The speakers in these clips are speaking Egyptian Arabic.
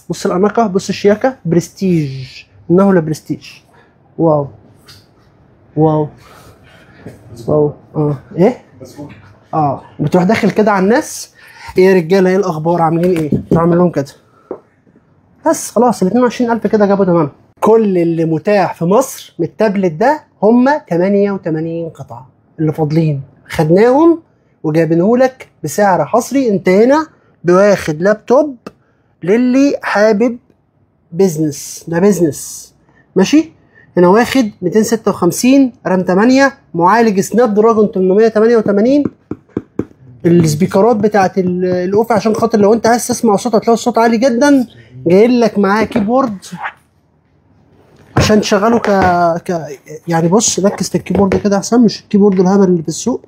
بص الاناقة، بص الشياكه، برستيج، انه لبرستيج. wow wow wow. ايه؟ بتروح داخل كده على الناس، ايه يا رجاله، ايه الاخبار، عاملين ايه؟ تروح عامل لهم كده بس خلاص. ال 22000 كده جابوا تمام. كل اللي متاح في مصر من التابلت ده هم 88 قطعه اللي فاضلين، خدناهم وجايبينهولك بسعر حصري. انت هنا بواخد لابتوب للي حابب business، ده business ماشي. هنا واخد 256 RAM 8، معالج Snapdragon 888، ال speakerات بتاعت الاوف عشان خاطر لو انت عايز تسمع صوت هتلاقي الصوت عالي جدا. جاي لك معاه keyboard عشان تشغله يعني بص ركز في ال keyboard كده احسن، مش ال keyboard الهبل اللي في السوق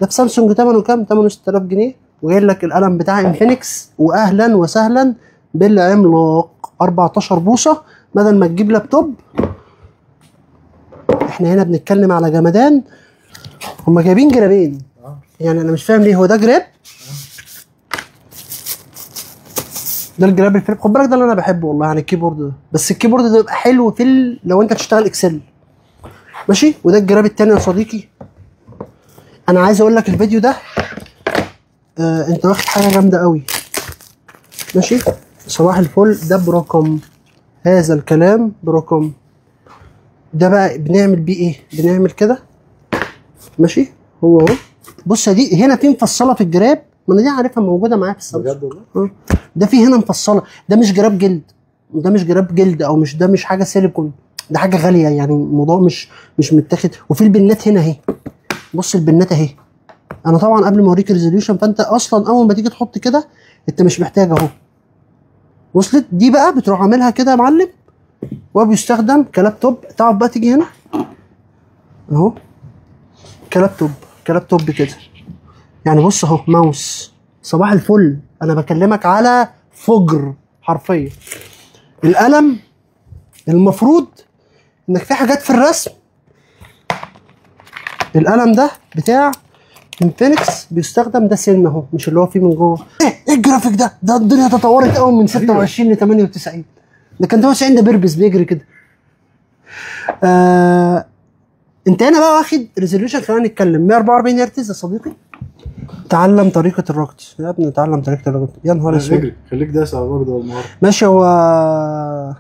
ده. في سامسونج ثمنه كام؟ ثمنه 6000 جنيه. وجاي لك القلم بتاع Infinix، واهلا وسهلا بالعملاق 14 بوصه. بدل ما تجيب لابتوب، احنا هنا بنتكلم على جمدان. هما جايبين جرابين، يعني انا مش فاهم ليه. هو ده جراب، ده الجراب الفليب، خد بالك ده اللي انا بحبه والله، يعني ال keyboard ده. بس ال keyboard ده بيبقى حلو في لو انت تشتغل Excel ماشي. وده الجراب التاني يا صديقي. انا عايز اقول لك الفيديو ده انت واخد حاجة جامدة قوي ماشي. صباح الفل. ده برقم، هذا الكلام برقم. ده بقى بنعمل بيه ايه؟ بنعمل كده ماشي. هو اهو بص، دي هنا في مفصلة في الجراب، ما انا دي عارفها موجودة معايا في السامسونج. بجد والله؟ ده في هنا مفصلة، ده مش جراب جلد، ده مش جراب جلد، او مش ده مش حاجة سيليكون، ده حاجة غالية يعني، الموضوع مش متاخد. وفي البنات هنا اهي، بص البنات اهي. انا طبعا قبل ما اوريك ال resolution، فانت اصلا اول ما تيجي تحط كده انت مش محتاج اهو. وصلت؟ دي بقى بتروح عاملها كده يا معلم، وبيستخدم كلابتوب. تعرف بقى تيجي هنا اهو، كلابتوب، كلابتوب كده يعني. بص اهو ماوس. صباح الفل، انا بكلمك على فجر حرفيا. القلم المفروض انك في حاجات في الرسم، القلم ده بتاع Infinix بيستخدم، ده سن اهو، مش اللي هو فيه من جوه. ايه الجرافيك ده؟ ده الدنيا تطورت قوي من 26 ل 98. ده كان 98 ده بيربس بيجري كده. انت هنا بقى واخد resolution، خلينا نتكلم 144 هرتز يا صديقي. تعلم طريقة الركض يا ابني، تعلم طريقة الركض. يا نهار اسود، اجري، خليك داس على الركض والمهارة ماشي. هو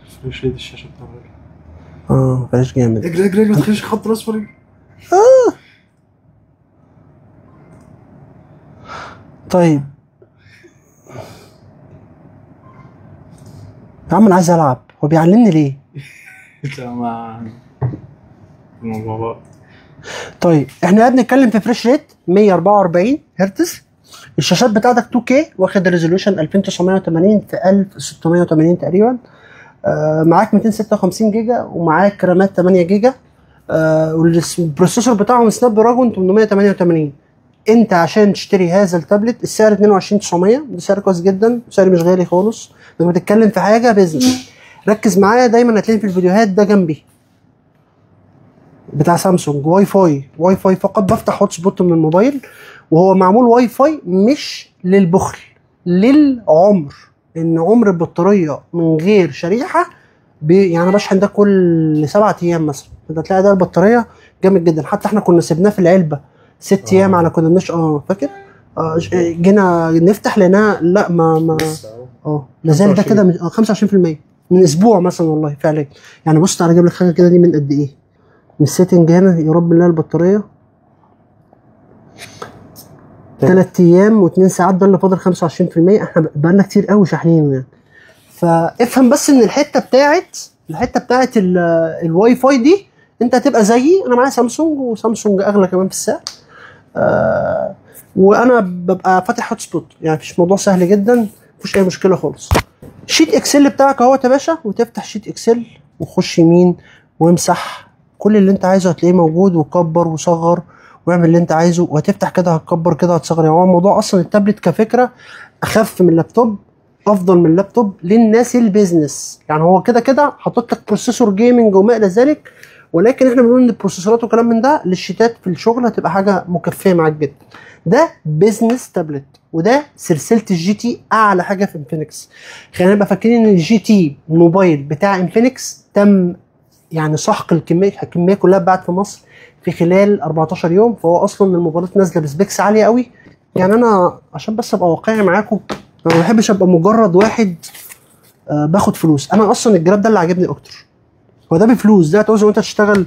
refresh rate الشاشة بتاعته. بلاش جامد. اجري اجري اجري، ما تخليش خط الاصفر يجري. طيب يا عم انا عايز العب، هو بيعلمني ليه؟ انت مع الموضوع بقى. طيب احنا بنتكلم في refresh rate 144 هرتز، الشاشات بتاعتك 2K، واخد resolution 2980 في 1680 تقريبا. معاك 256 جيجا، ومعاك رامات 8 جيجا. وال processor بتاعهم Snapdragon 888. انت عشان تشتري هذا التابلت السعر 22900، ده سعر كويس جدا، سعر مش غالي خالص. لما بتتكلم في حاجة business ركز معايا، دايما هتلاقيني في الفيديوهات ده جنبي بتاع سامسونج WiFi، WiFi فقط، بفتح hotspot من الموبايل، وهو معمول واي فاي مش للبخل، للعمر، ان عمر البطارية من غير شريحة يعني انا بشحن ده كل 7 ايام مثلا، انت هتلاقي ده البطارية جامد جدا. حتى احنا كنا سيبناه في العلبة 6 ايام على كنا بنش فاكر؟ جينا نفتح لقيناها لا ما لازال ده كده 25% من اسبوع مثلا والله فعليا. يعني بص تعالى اجيب لك حاجة كده، دي من قد ايه؟ من ال setting هنا، يا رب نلاقي البطارية 3 ايام و2 ساعات، ده اللي فاضل 25%. احنا بقالنا كتير قوي شاحنين يعني. فافهم بس ان الحتة بتاعت الواي فاي دي انت هتبقى زيي، انا معايا سامسونج، وسامسونج اغلى كمان في السعر. وانا ببقى فاتح hotspot، يعني مفيش موضوع سهل جدا، مفيش اي مشكلة خالص. sheet Excel بتاعك اهو يا باشا، وتفتح sheet Excel وخش يمين وامسح كل اللي انت عايزه، هتلاقيه موجود، وكبر وصغر واعمل اللي انت عايزه، وهتفتح كده هتكبر كده هتصغر. يعني هو الموضوع اصلا التابلت كفكرة اخف من اللابتوب، افضل من اللابتوب للناس ال business. يعني هو كده كده حاطط لك processor gaming وما الى ذلك، ولكن احنا بنقول ان ال processorات وكلام من ده للشيتات في الشغل هتبقى حاجة مكفيه معاك جدا. ده business tablet، وده سلسلة ال GT اعلى حاجة في انفينكس. خلينا نبقى فاكرين ان ال GT موبايل بتاع انفينكس تم يعني سحق الكمية كلها اتباعت في مصر في خلال 14 يوم، فهو اصلا الموبايلات نازله ب specs عالية قوي. يعني انا عشان بس ابقى واقعي معاكم، انا ما بحبش ابقى مجرد واحد باخد فلوس. انا اصلا الجراب ده اللي عاجبني اكتر، هو ده بفلوس، ده هتعوزه وانت تشتغل.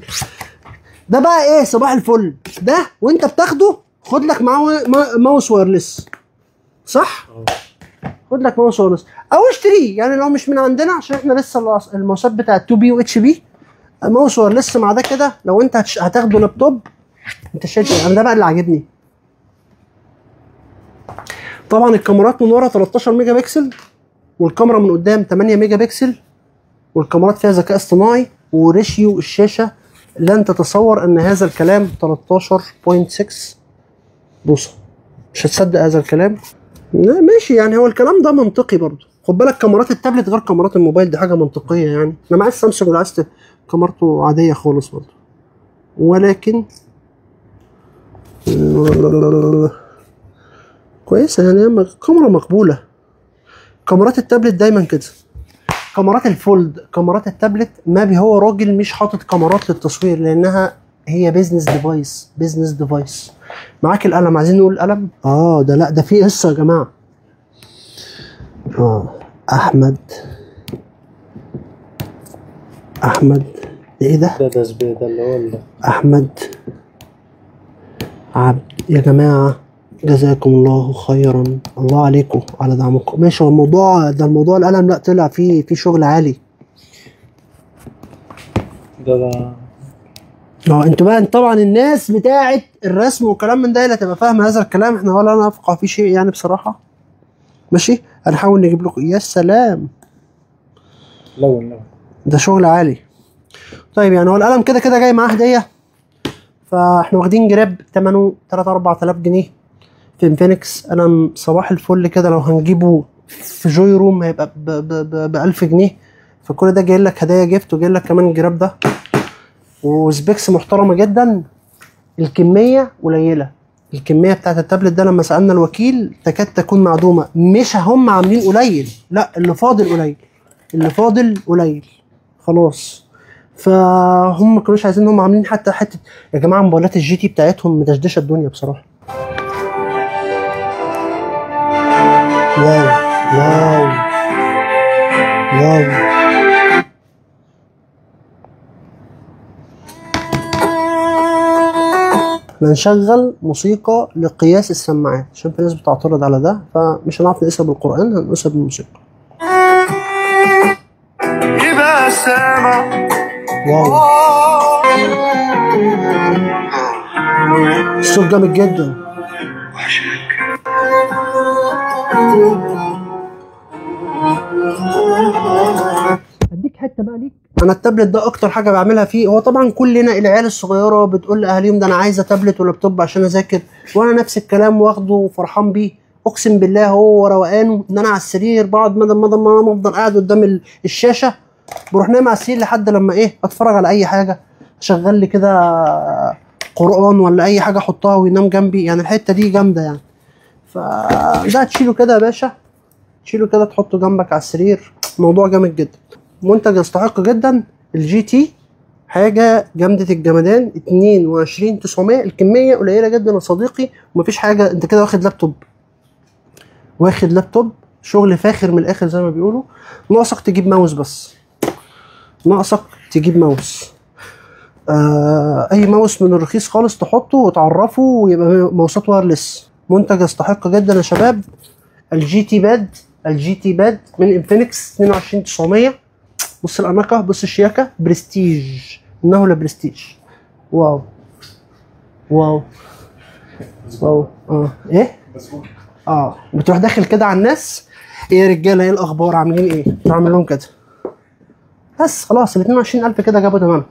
ده بقى ايه صباح الفل ده، وانت بتاخده خد لك معاه mouse wireless، صح؟ خد لك mouse wireless او اشتريه، يعني لو مش من عندنا عشان احنا لسه الماوسات بتاع 2B و HP، mouse wireless مع ده كده. لو انت هتاخده لابتوب انت شايف. انا ده بقى اللي عاجبني. طبعا الكاميرات من ورا 13 ميجا بكسل، والكاميرا من قدام 8 ميجا بكسل، والكاميرات فيها ذكاء اصطناعي، و ratio الشاشة لن تتصور ان هذا الكلام 13.6 بوصه، مش هتصدق هذا الكلام. لا ماشي، يعني هو الكلام ده منطقي برضه. خد بالك كاميرات التابلت غير كاميرات الموبايل، دي حاجة منطقية يعني. انا معايا السامسونج ولا عايز كاميرته عادية خالص برضه، ولكن كويسة يعني، كاميرا مقبولة. كاميرات التابلت دايما كده، كاميرات ال fold، كاميرات التابلت ما بي هو راجل مش حاطط كاميرات للتصوير لانها هي business device، business device. معاك القلم، عايزين نقول القلم؟ ده لا ده في قصة يا جماعة. احمد ايه ده؟ ده ده اللي هو احمد عبد. يا جماعة جزاكم الله خيرا، الله عليكم على دعمكم. ماشي، هو الموضوع ده، الموضوع القلم لا طلع فيه في شغل عالي. ده انتوا بقى طبعا الناس بتاعه الرسم والكلام من ده اللي هتبقى فاهمه هذا الكلام، احنا ولا نفقه فيه شيء يعني بصراحة. ماشي، هنحاول نجيب لكم. يا سلام، لون ده شغل عالي. طيب يعني هو القلم كده كده جاي معاه هديه، فاحنا واخدين جراب ثمنه 3 4000 جنيه في انفينكس. قلم صباح الفل كده، لو هنجيبه في جوي روم هيبقى ب 1000 جنيه، فكل ده جاي لك هدايا gift، وجاي لك كمان الجراب ده و specs محترمه جدا. الكمية قليله، الكمية بتاعت التابلت ده لما سالنا الوكيل تكاد تكون معدومة. مش هم عاملين قليل، لا اللي فاضل قليل، اللي فاضل قليل خلاص. فهم ما كانوش عايزين، هم عاملين حتى حتة يا جماعة موبايلات ال GT بتاعتهم مدشدشه الدنيا بصراحة. wow wow wow. احنا هنشغل موسيقى لقياس السماعات عشان في ناس بتعترض على ده، فمش هنعرف نقيسها بالقرآن، هنقيسها بالموسيقى. يبقى سامع. wow الصوت جامد جدا. هديك حتة بقى ليك. انا التابلت ده اكتر حاجة بعملها فيه، هو طبعا كلنا العيال الصغيرة بتقول لاهاليهم ده انا عايزه تابلت ولابتوب عشان اذاكر، وانا نفس الكلام واخده وفرحان بيه. اقسم بالله هو روقانه ان انا على السرير بقعد مدى مدى ما افضل قاعد قدام الشاشة، بروح نايم على السرير لحد لما ايه اتفرج على اي حاجة، اشغل لي كده قران ولا اي حاجة احطها وينام جنبي. يعني الحتة دي جامدة يعني. فده تشيله كده يا باشا، تشيله كده تحطه جنبك على السرير، موضوع جامد جدا. منتج يستحق جدا. ال GT حاجة جامدة الجمدان، 22900، الكمية قليله جدا يا صديقي، ومفيش حاجة. انت كده واخد لابتوب، واخد لابتوب شغل فاخر من الاخر زي ما بيقولوا. ناقصك تجيب ماوس بس، ناقصك تجيب ماوس. اي ماوس من الرخيص خالص تحطه وتعرفه ويبقى ماوسات wireless. منتج يستحق جدا يا شباب. ال GT Pad، ال GT Pad من انفينكس 22900. بص الاناقة، بص الشياكه، برستيج، انه لبرستيج. wow wow wow. ايه؟ بتروح داخل كده على الناس، ايه يا رجاله، ايه الاخبار، عاملين ايه؟ تروح عامل لهم كده بس خلاص. ال 22000 كده جابوا تمام.